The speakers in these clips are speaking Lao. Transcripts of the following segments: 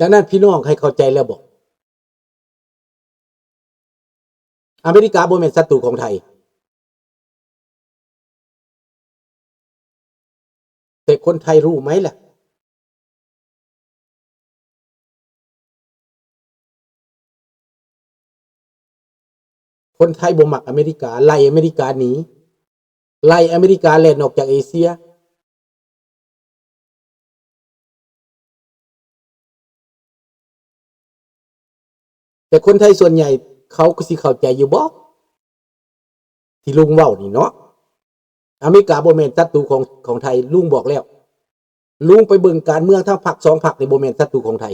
ດັ່ງນັ້ນ ພີ່ນ້ອງໃຫ້ເຂົ້າໃຈແລ້ວບໍ? ອາເມລິກາບໍ່ແມ່ນສັດຕູຂອງໄທ. ແຕ່ຄົນໄທຮູ້ໄໝລະ? ຄົນໄທບໍ່ມັກອາເມລິກາ, ໄລ່ອາເມລິກາໜີ, ໄລ່ອາເມລິກາແລ່ນອອກຈາກເອເຊຍ. ແຕ່ຄົນໄທສ່ວນໃຫຍ່ເຂົາກໍຊິເຂົ້າໃຈຢູ່ບໍ ທີ່ລຸງເວົ້ານີ້ເນາະ? ອາເມລິກາບໍ່ແມ່ນສັດຕູຂອງ ຂອງໄທ, ລຸງບອກແລ້ວ. ລຸງໄປເບິ່ງການເມືອງທັງພັກສອງພັກນີ້ ບໍ່ແມ່ນສັດຕູຂອງໄທ.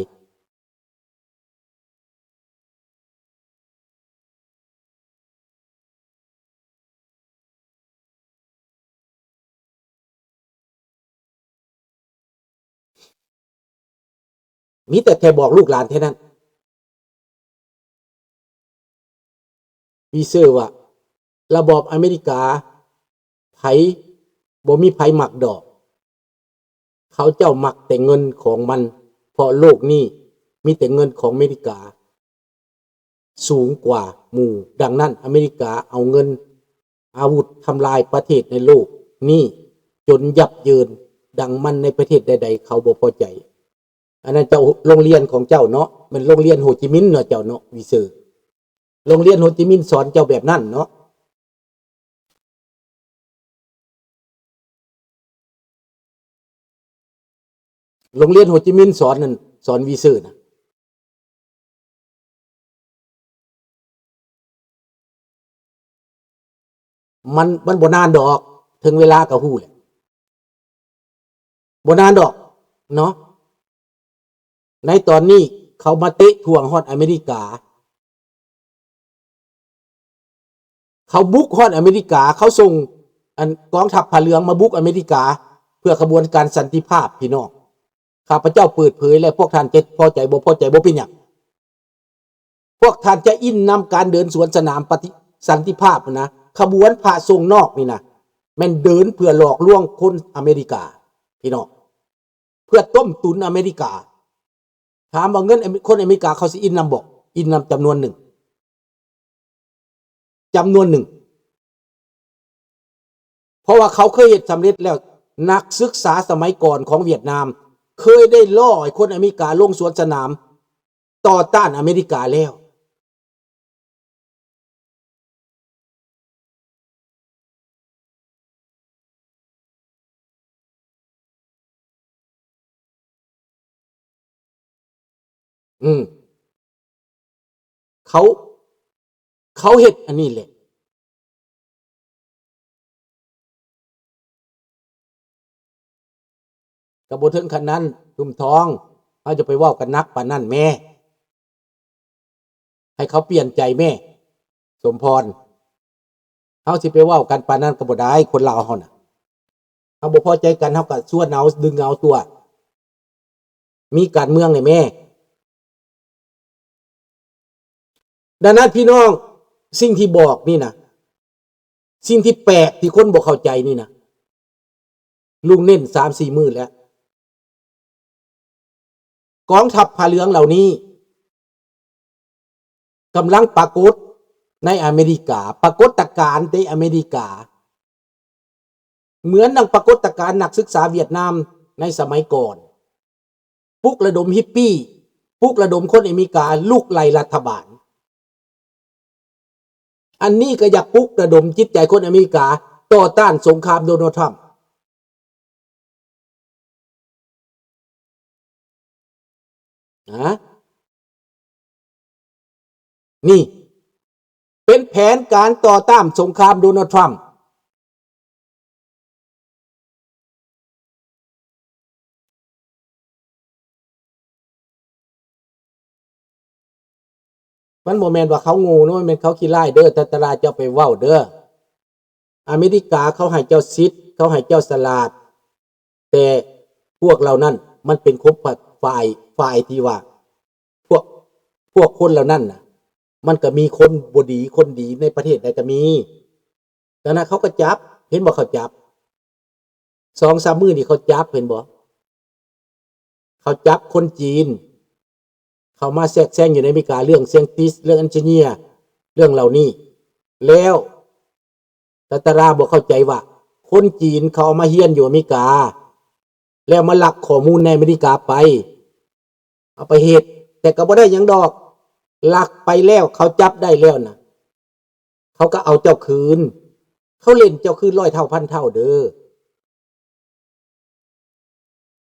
ມີແຕ່ ແຕ່ບອກລູກຫຼານແຄ່ນັ້ນ. ວີເຊີວ່າ ລະບອບອາເມລິກາ ໃຜ ບໍ່ມີໃຜມັກດອກ. ເຂົາເຈົ້າມັກແຕ່ເງິນຂອງມັນ, ເພາະໂລກນີ້ມີແຕ່ເງິນຂອງອາເມລິກາ ສູງກວ່າໝູ່. ດັ່ງນັ້ນ ອາເມລິກາເອົາເງິນ ອາວຸດທຳລາຍປະເທດໃນໂລກນີ້ຈົນຢັບເຢິນ, ດັ່ງມັນໃນປະເທດໃດໆ ເຂົາບໍ່ພໍໃຈ. ອັນນັ້ນເຈົ້າ ໂຮງຮຽນຂອງເຈົ້າເນາະ, ແມ່ນໂຮງຮຽນໂຮຈິມິນເນາະເຈົ້າເນາະ ວີເຊີ. ໂຮງຮຽນໂຮຈິມິນສອນເຈົ້າແບບນັ້ນເນາະ. ໂຮງຮຽນໂຮຈິມິນສອນນັ້ນ ສອນວີເຊີນະ. ມັນ ມັນບໍ່ນານດອກ, ເຖິງເວລາກໍຮູ້ແຫຼະ. ບໍ່ນານດອກເນາະ. ໃນຕອນນີ້ເຂົາມາເຕະຖ່ວງຮອດອາເມລິກາ. ເຂົາບຸກຮອດອາເມລິກາ, ເຂົາສົ່ງອັນກອງທັບຜ້າເຫຼືອງມາບຸກອາເມລິກາ ເພື່ອຂະບວນການສັນຕິພາບ, ພີ່ນ້ອງ. ຂ້າພະເຈົ້າເປີດເຜີຍແລ້ວ, ພວກທ່ານຈະພໍໃຈບໍ່ພໍໃຈບໍ່ເປັນຫຍັງ. ພວກທ່ານຈະອິນນຳການເດີນສວນສະໜາມປະຕິ ສັນຕິພາບນະ, ຂະບວນພະສົ່ງນອກນີ້ນະ ແມ່ນເດີນເພື່ອຫຼອກລວງຄົນອາເມລິກາ ພີ່ນ້ອງ, ເພື່ອຕົ້ມຕຸນອາເມລິກາ. ຖາມວ່າເງິນອາເມ ຄົນອາເມລິກາເຂົາຊິອິນນຳບໍ່? ອິນນຳຈຳນວນໜຶ່ງ, ຈຳນວນໜຶ່ງ. ເພາະວ່າເຂົາເຄີຍເຮັດສຳເລັດແລ້ວ. ນັກສຶກສາສະໄໝກ່ອນຂອງຫວຽດນາມເຄີຍໄດ້ລໍ້ໃຫ້ຄົນອາເມລິກາລົງສວນສະໜາມຕໍ່ຕ້ານອາເມລິກາແລ້ວ. ອືມ ເຂົາ ເຂົາເຮັດອັນນີ້ແຫຼະ. ກໍບໍ່ເຖິງຂັ້ນນັ້ນ ທຸ່ມທອງ, ເຮົາຈະໄປເວົ້າກັນໜັກປານນັ້ນແມ້. ໃຫ້ເຂົາປ່ຽນໃຈແມ້ ສົມພອນ. ເຮົາຊິໄປເວົ້າກັນປານນັ້ນກໍບໍ່ໄດ້, ຄົນລາວເຮົານະ. ເຮົາບໍ່ພໍໃຈກັນ ເຮົາກໍຊວນເອົາ, ດຶງເອົາຕົວະ. ມີການເມືອງໃຫ້ແມ້. ດັ່ງນັ້ນ ພີ່ນ້ອງ, ສິ່ງທີ່ບອກນີ້ນະ, ສິ່ງທີ່ແປກທີ່ຄົນບໍ່ເຂົ້າໃຈນີ້ນະ, ລຸງເນັ້ນສາມສີ່ມື້ແລ້ວ. ກອງທັບຜ້າເຫຼືອງເຫຼົ່ານີ້ກຳລັງປາກົດໃນອາເມລິກາ, ປາກົດຕະການໃນອາເມລິກາ ເໝືອນດັ່ງປາກົດຕະການນັກສຶກສາຫວຽດນາມໃນສະໄໝກ່ອນ, ປຸກລະດົມຮິບປີ້, ປຸກລະດົມຄົນອາເມລິກາລຸກໄລ່ລັດຖະບານ. ອັນນີ້ກໍຢາກປຸກລະດົມຈິດໃຈຄົນອາເມລິກາຕໍ່ຕ້ານສົງຄາມໂດນັລ ທຣຳ. ນະ ນີ້ເປັນແຜນການຕໍ່ຕ້ານສົງຄາມໂດນັລ ທຣຳ. ມັນບໍ່ແມ່ນວ່າເຂົາໂງ່ເນາະ, ມັນແມ່ນເຂົາຂີ້ລ້າຍເດີ, ທັດຕະລາເຈົ້າໄປເວົ້າເດີ. ອາເມລິກາເຂົາໃຫ້ເຈົ້າສິດ, ເຂົາໃຫ້ເຈົ້າສະຫຼາດ, ແຕ່ພວກເຫຼົ່ານັ້ນມັນເປັນຄົນ ຝ່າຍ ຝ່າຍທີ່ວ່າ ພວກ ພວກຄົນເຫຼົ່ານັ້ນນະ ມັນກໍມີຄົນບໍ່ດີຄົນດີໃນປະເທດໃດກໍມີ. ດັ່ງນັ້ນເຂົາກໍຈັບ, ເຫັນບໍ່ ເຂົາຈັບ ສອງສາມມື້ນີ້ເຂົາຈັບ ເຫັນບໍ່? ເຂົາຈັບຄົນຈີນ, ເຂົ້າມາແຊກແຊງຢູ່ໃນອາເມລິກາ ເລື່ອງ scientist ເລື່ອງ engineer ເລື່ອງເຫຼົ່ານີ້ ແລ້ວ ຕາຕາລາບໍ່ເຂົ້າໃຈວ່າ ຄົນຈີນເຂົາເອົາມາຮຽນຢູ່ອາເມລິກາ ແລ້ວມາລັກຂໍ້ມູນໃນອາເມລິກາໄປ ເອົາໄປເຮັດ ແຕ່ກໍບໍ່ໄດ້ຫຍັງດອກ ລັກໄປແລ້ວ ເຂົາຈັບໄດ້ແລ້ວນະ ເຂົາກໍເອົາເຈົ້າຄືນ ເຂົາຫຼິ້ນເຈົ້າຄືນຮ້ອຍເທົ່າພັນເທົ່າເດີ້.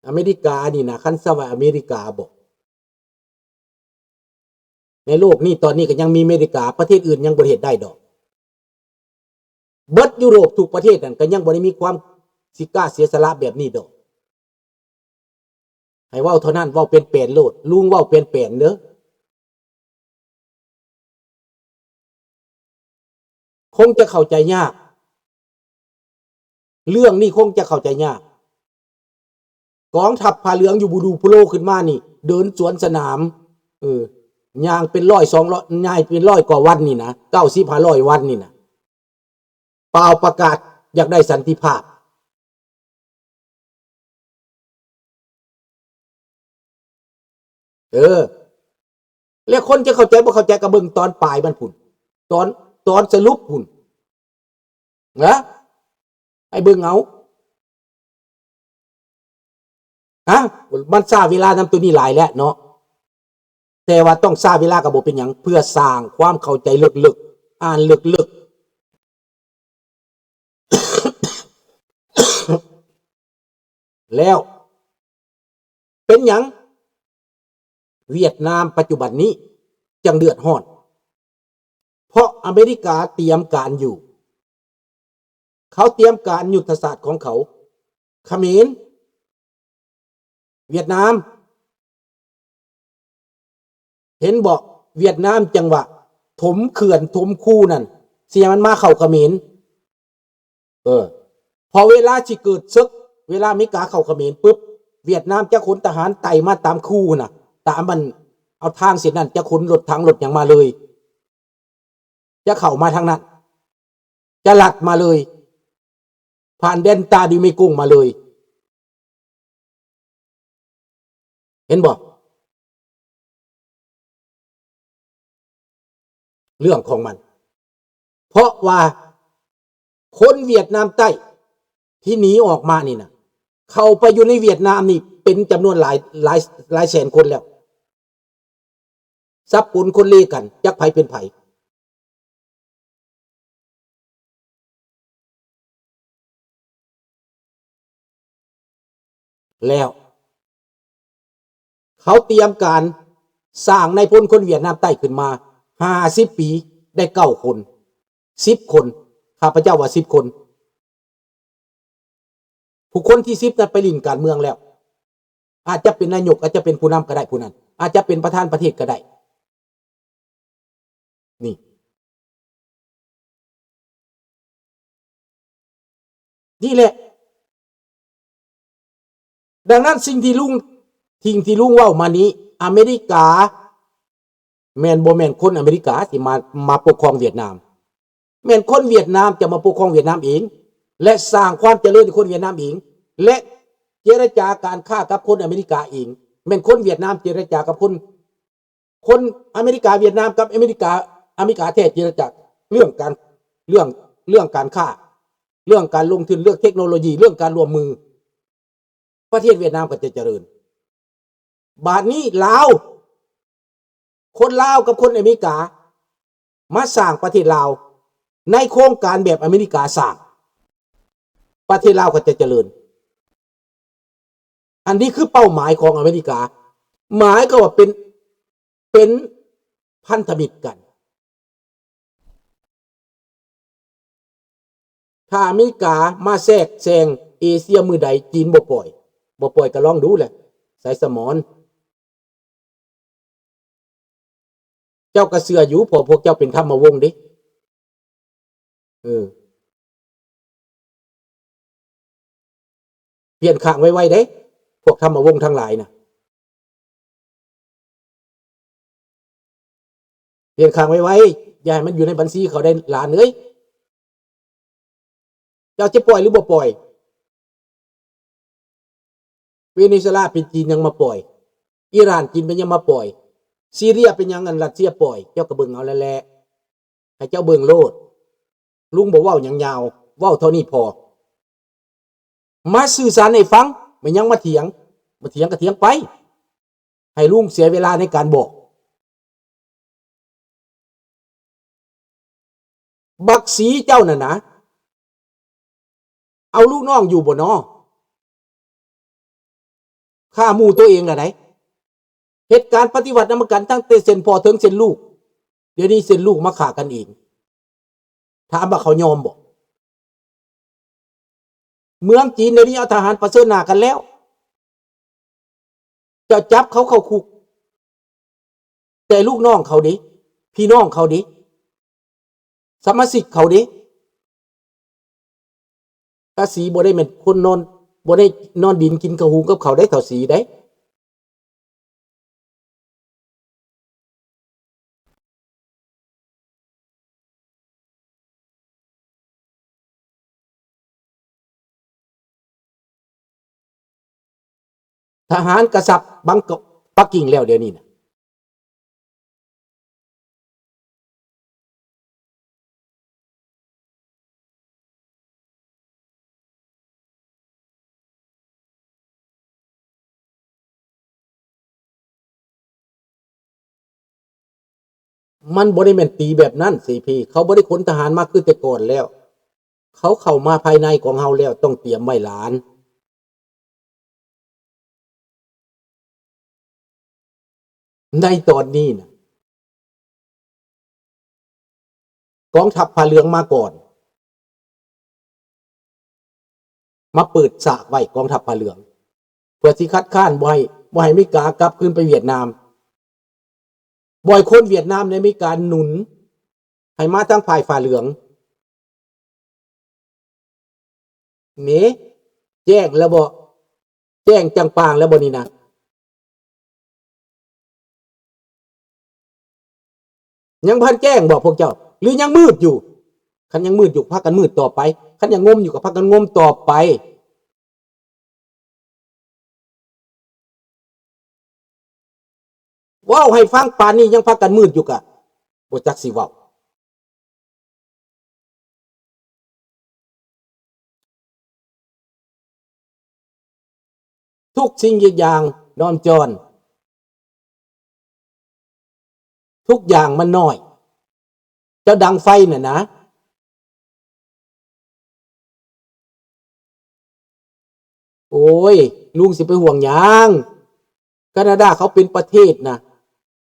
ອາເມລິການີ້ນະ ຄັນຊະວ່າອາເມລິກາບໍ ໃນໂລກນີ້ຕອນນີ້ກໍຍັງມີອາເມລິກາ ປະເທດອື່ນຍັງບໍ່ເຮັດໄດ້ດອກ. ເບິດຢູໂຣບທຸກປະເທດນັ້ນກໍຍັງບໍ່ໄດ້ມີຄວາມຊິກ້າເສຍສະຫຼະແບບນີ້ດອກ. ໃຫ້ເວົ້າເທົ່ານັ້ນ ເວົ້າແປນໆໂລດ ລຸງເວົ້າແປນໆເດີ້. ຄົງຈະເຂົ້າໃຈຍາກ ເລື່ອງນີ້ຄົງຈະເຂົ້າໃຈຍາກ. ກອງທັບຜ້າເຫຼືອງຢູ່ບູດູໂພໂລຂຶ້ນມານີ້ ເດີນສວນສະໜາມ ເອີ ຍ່າງເປັນຮ້ອຍສອງຮ້ອຍ ຍ່າງເປັນຮ້ອຍກວ່າວັນນີ້ນະ ເກົ້າສິບຫ້າຮ້ອຍວັນນີ້ນະ ປ່າວປະກາດຢາກໄດ້ສັນຕິພາບ. ເອີ ແລ້ວຄົນຈະເຂົ້າໃຈບໍ່ເຂົ້າໃຈກໍເບິ່ງຕອນປາຍມັນພຸ້ນ ຕອນ ຕອນສະຫຼຸບພຸ້ນນະ ໃຫ້ເບິ່ງເອົາ. ຮະ ມັນຊ້າເວລານຳໂຕນີ້ຫຼາຍແລ້ວເນາະ ແຕ່ວ່າຕ້ອງຊ້າເວລາກໍບໍ່ເປັນຫຍັງ ເພື່ອສ້າງຄວາມເຂົ້າໃຈເລິກໆ ອ່ານເລິກໆ. ແລ້ວເປັນຫຍັງຫວຽດນາມປັດຈຸບັນນີ້ຈັ່ງເດືອດຮ້ອນ? ເພາະອາເມລິກາຕຽມການຢູ່ ເຂົາຕຽມການຍຸດທະສາດຂອງເຂົາ ຂະເໝນ ຫວຽດນາມ ເຫັນບໍ່? ຫວຽດນາມຈັ່ງວ່າຖົມເຂື່ອນຖົມຄູນັ້ນ ຊິໃຫ້ມັນມາເຂົ້າຂະເໝນ. ເອີ ພໍເວລາຊິເກີດເສິກ ເວລາອາເມລິກາເຂົ້າຂະເໝນປຶບ ຫວຽດນາມຈະຂົນທະຫານໄຕ່ມາຕາມຄູຫັ້ນນະ ຕາມອັນ ເອົາທາງເສັ້ນນັ້ນ ຈະຂົນລົດຖັງລົດຫຍັງມາເລີຍ ຈະເຂົ້າມາທາງນັ້ນ ຈະລັດມາເລີຍ ຜ່ານແດນຕາດີເມກົງມາເລີຍ. ເຫັນບໍ່? ເລື່ອງຂອງມັນ ເພາະວ່າຄົນຫວຽດນາມໃຕ້ທີ່ໜີອອກມານີ້ນະ ເຂົ້າໄປຢູ່ໃນຫວຽດນາມນີ້ເປັນຈຳນວນຫຼາຍ ຫຼາຍ ຫຼາຍແສນຄົນແລ້ວ. ສັບປົນຄົນເລກັນ ຈັກໃຜເປັນໃຜ. ແລ້ວເຂົາຕຽມການສ້າງນາຍພົນຄົນຫວຽດນາມໃຕ້ຂຶ້ນມາຫ້າສິບປີ ໄດ້ເກົ້າຄົນ ສິບຄົນ ຂ້າພະເຈົ້າວ່າສິບຄົນ. ຜູ້ຄົນທີສິບນັ້ນໄປຫຼິ້ນການເມືອງແລ້ວ ອາດຈະເປັນນາຍົກ ອາດຈະເປັນຜູ້ນຳກໍໄດ້ ຜູ້ນັ້ນອາດຈະເປັນປະທານປະເທດກໍໄດ້. ນີ້ ນີ້ແຫຼະ ດັ່ງນັ້ນສິ່ງທີ່ລຸງ ສິ່ງທີ່ລຸງເວົ້າມານີ້ ອາເມລິກາ ແມ່ນ ບໍ່ແມ່ນຄົນອາເມລິກາທີ່ມາ ມາປົກຄອງຫວຽດນາມ ແມ່ນຄົນຫວຽດນາມຈະມາປົກຄອງຫວຽດນາມເອງ ແລະ ສ້າງຄວາມຈະເລີນໃຫ້ຄົນຫວຽດນາມເອງ ແລະ ເຈລະຈາການຄ້າກັບຄົນອາເມລິກາເອງ. ແມ່ນຄົນຫວຽດນາມເຈລະຈາກັບຄົນ ຄົນອາເມລິກາ ຫວຽດນາມກັບອາເມລິກາ ອາເມລິກາແທ້ເຈລະຈາເລື່ອງການ ເລື່ອງ ເລື່ອງການຄ້າ ເລື່ອງການລົງທຶນ ເລື່ອງເທັກໂນໂລຢີ ເລື່ອງການຮ່ວມມື ປະເທດຫວຽດນາມກໍຈະຈະເລີນ. ບາດນີ້ລາວ ຄົນລາວກັບຄົນອາເມລິກາມາສ້າງປະເທດລາວ ໃນໂຄງການແບບອາເມລິກາສ້າງ ປະເທດລາວກໍຈະຈະເລີນ. ອັນນີ້ຄືເປົ້າໝາຍຂອງອາເມລິກາ ໝາຍຄວາມວ່າເປັນ ເປັນພັນທະມິດກັນ. ຖ້າອາເມລິກາມາແຊກແຊງເອເຊຍມື້ໃດ ຈີນບໍ່ປ່ອຍ ບໍ່ປ່ອຍກໍລອງດູແຫຼະ ໄຊສະໝອນ. ເຈົ້າກໍເຊື່ອຢູ່ ເພາະພວກເຈົ້າເປັນທຳມະວົງເດ້. ເອີ ປ່ຽນຂ້າງໄວໆເດ້ ພວກທຳມະວົງທັງຫຼາຍນະ. ປ່ຽນຂ້າງໄວໆ ຢ່າໃຫ້ມັນຢູ່ໃນບັນຊີເຂົາໄດ້ ຫຼານເອີຍ. ເຈົ້າຈະປ່ອຍຫຼືບໍ່ປ່ອຍ? ເວເນຊູເອລາເປັນຈີນຍັງມາປ່ອຍ, ອີຣານຈີນເປັນຍັງມາປ່ອຍ, ຊີເຣຍເປັນຫຍັງອັນຣັດເຊຍປ່ອຍ? ເຈົ້າກໍເບິ່ງເອົາແລ້ວແຫຼະ ໃຫ້ເຈົ້າເບິ່ງໂລດ. ລຸງບໍ່ເວົ້າຫຍັງຍາວ ເວົ້າເທົ່ານີ້ພໍ. ມາສື່ສານໃຫ້ຟັງ, ແມ່ນຫຍັງມາຖຽງ? ມາຖຽງກໍຖຽງໄປ, ໃຫ້ລຸງເສຍເວລາໃນການບອກ. ບັກສີເຈົ້ານັ້ນນະ ເອົາລູກນ້ອງຢູ່ບໍ່ນໍ? ຂ້າໝູ່ໂຕເອງລະໃດ. ເຮັດການປະຕິວັດນຳກັນຕັ້ງແຕ່ເຊັ່ນພໍ່ເຖິງເຊັ່ນລູກ, ດຽວນີ້ເຊັ່ນລູກມາຂ້າກັນເອງ. ຖາມວ່າເຂົາຍອມບໍ່? ເມືອງຈີນດຽວນີ້ເອົາທະຫານປະເຊີນໜ້າກັນແລ້ວ. ເຈົ້າຈັບເຂົາເຂົ້າຄຸກ, ແຕ່ລູກນ້ອງເຂົາເດ, ພີ່ນ້ອງເຂົາເດ, ສະມາຊິກເຂົາເດ. ຕາສີບໍ່ໄດ້ແມ່ນຄົນນອນ, ບໍ່ໄດ້ນອນດິນກິນເຂົ້າຫຸງກັບເຂົາໄດ໋ ເຖົ້າສີໄດ໋. ທະຫານກະຊັບບັງກອກ ປັກກິ່ງແລ້ວດຽວນີ້ນະ. ມັນບໍ່ໄດ້ແມ່ນຕີແບບນັ້ນເສພີ, ເຂົາບໍ່ໄດ້ຂົນທະຫານມາຄືແຕ່ກ່ອນແລ້ວ, ເຂົາເຂົ້າມາພາຍໃນຂອງເຮົາແລ້ວ ຕ້ອງຕຽມໄວ້ຫຼານ. ໃນຕອນນີ້ນະ ກອງທັບຜ້າເຫຼືອງມາກ່ອນ, ມາເປີດສາກໄວ້ກອງທັບຜ້າເຫຼືອງ ເພື່ອຊິຄັດຄ້ານບໍ່ໃຫ້, ບໍ່ໃຫ້ອາເມລິກາກັບຄືນໄປຫວຽດນາມ, ບໍ່ໃຫ້ຄົນຫວຽດນາມ ແລະ ອາເມລິກາໜູນໃຫ້ມາທາງຝ່າຍຜ້າເຫຼືອງ. ນີ້ແຈ້ງແລ້ວບໍ່? ແຈ້ງຈັງປາງແລ້ວບໍ່ນີ້ນະ? ຍັງບໍ່ທັນແຈ້ງບໍ່ພວກເຈົ້າ ຫຼືຍັງມືດຢູ່? ຄັນຍັງມືດຢູ່ ພາກັນມືດຕໍ່ໄປ, ຄັນຍັງງົມຢູ່ກໍພາກັນງົມຕໍ່ໄປ. ເວົ້າໃຫ້ຟັງປານນີ້ຍັງພາກັນມືດຢູ່ກະບໍ່ຈັກຊິເວົ້າ. ທຸກສິ່ງທຸກຢ່າງນອນຈອນ, ທຸກຢ່າງມັນນ້ອຍ. ເຈົ້າດັງໄຟນັ້ນນະ. ໂອ້ຍ ລຸງຊິໄປຫ່ວງຫຍັງ? ການາດາເຂົາເປັນປະເທດນະ,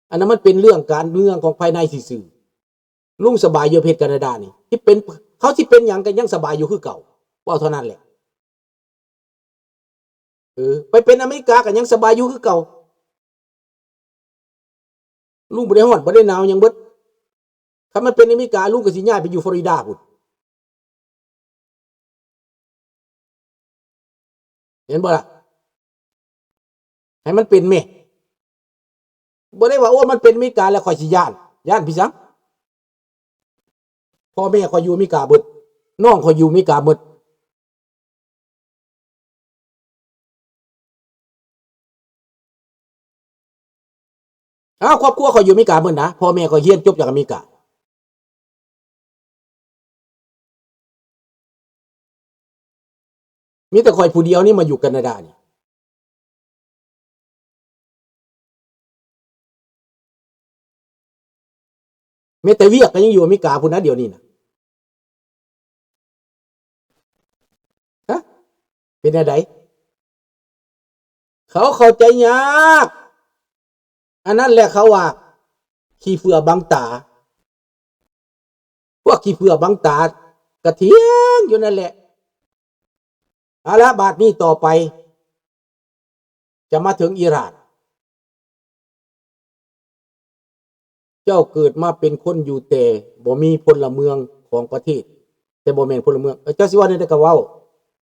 ອັນນັ້ນມັນເປັນເລື່ອງການເມືອງຂອງພາຍໃນຊື່ໆ. ລຸງສະບາຍຢູ່ປະເທດການາດານີ້, ຊິເປັນ, ເຂົາຊິເປັນຫຍັງກໍຍັງສະບາຍຢູ່ຄືເກົ່າ, ເວົ້າເທົ່ານັ້ນແຫຼະ. ເອີ ໄປເປັນອາເມລິກາກໍຍັງສະບາຍຢູ່ຄືເກົ່າ. ລຸງບໍ່ໄດ້ຮ້ອນ ບໍ່ໄດ້ໜາວຫຍັງເບິດ. ຄັນມັນເປັນອາເມລິກາ ລຸງກໍຊິຍ້າຍໄປຢູ່ຟລໍຣິດາພຸ້ນ. ເຫັນບໍ່ລະ? ໃຫ້ມັນເປັນແມ້. ບໍ່ໄດ້ວ່າ ໂອ້ ມັນເປັນອາເມລິກາແລ້ວຂ້ອຍຊິຢ້ານ. ຢ້ານພິສັງ? ພໍ່ແມ່ຂ້ອຍຢູ່ອາເມລິກາເບິດ, ນ້ອງຂ້ອຍຢູ່ອາເມລິກາເບິດ. ອ້າວ ຄອບຄົວຂ້ອຍຢູ່ອາເມລິກາເບິດນະ, ພໍ່ແມ່ຂ້ອຍຮຽນຈົບຈາກອາເມລິກາ. ມີແຕ່ຂ້ອຍຜູ້ດຽວນີ້ມາຢູ່ການາດານີ້. ແມ້ແຕ່ວຽກກໍຍັງຢູ່ອາເມລິກາພຸ້ນນະ ດຽວນີ້ນະ. ຮະ? ເປັນແນວໃດ? ເຂົາເຂົ້າໃຈຍາກ. ອັນນັ້ນແຫຼະເຂົາວ່າຂີ້ເຝື້ອບັງຕາ. ພວກຂີ້ເຝື້ອບັງຕາກະຖຽງຢູ່ນັ້ນແຫຼະ. ເອົາລະ ບາດນີ້ຕໍ່ໄປຈະມາເຖິງອີຣານ. ເຈົ້າເກີດມາເປັນຄົນຢູ່ ແຕ່ບໍ່ມີພົນລະເມືອງຂອງປະເທດ, ແຕ່ບໍ່ແມ່ນພົນລະເມືອງ. ເອີ ເຈົ້າຊິເວົ້າແນວໃດກໍເວົ້າ,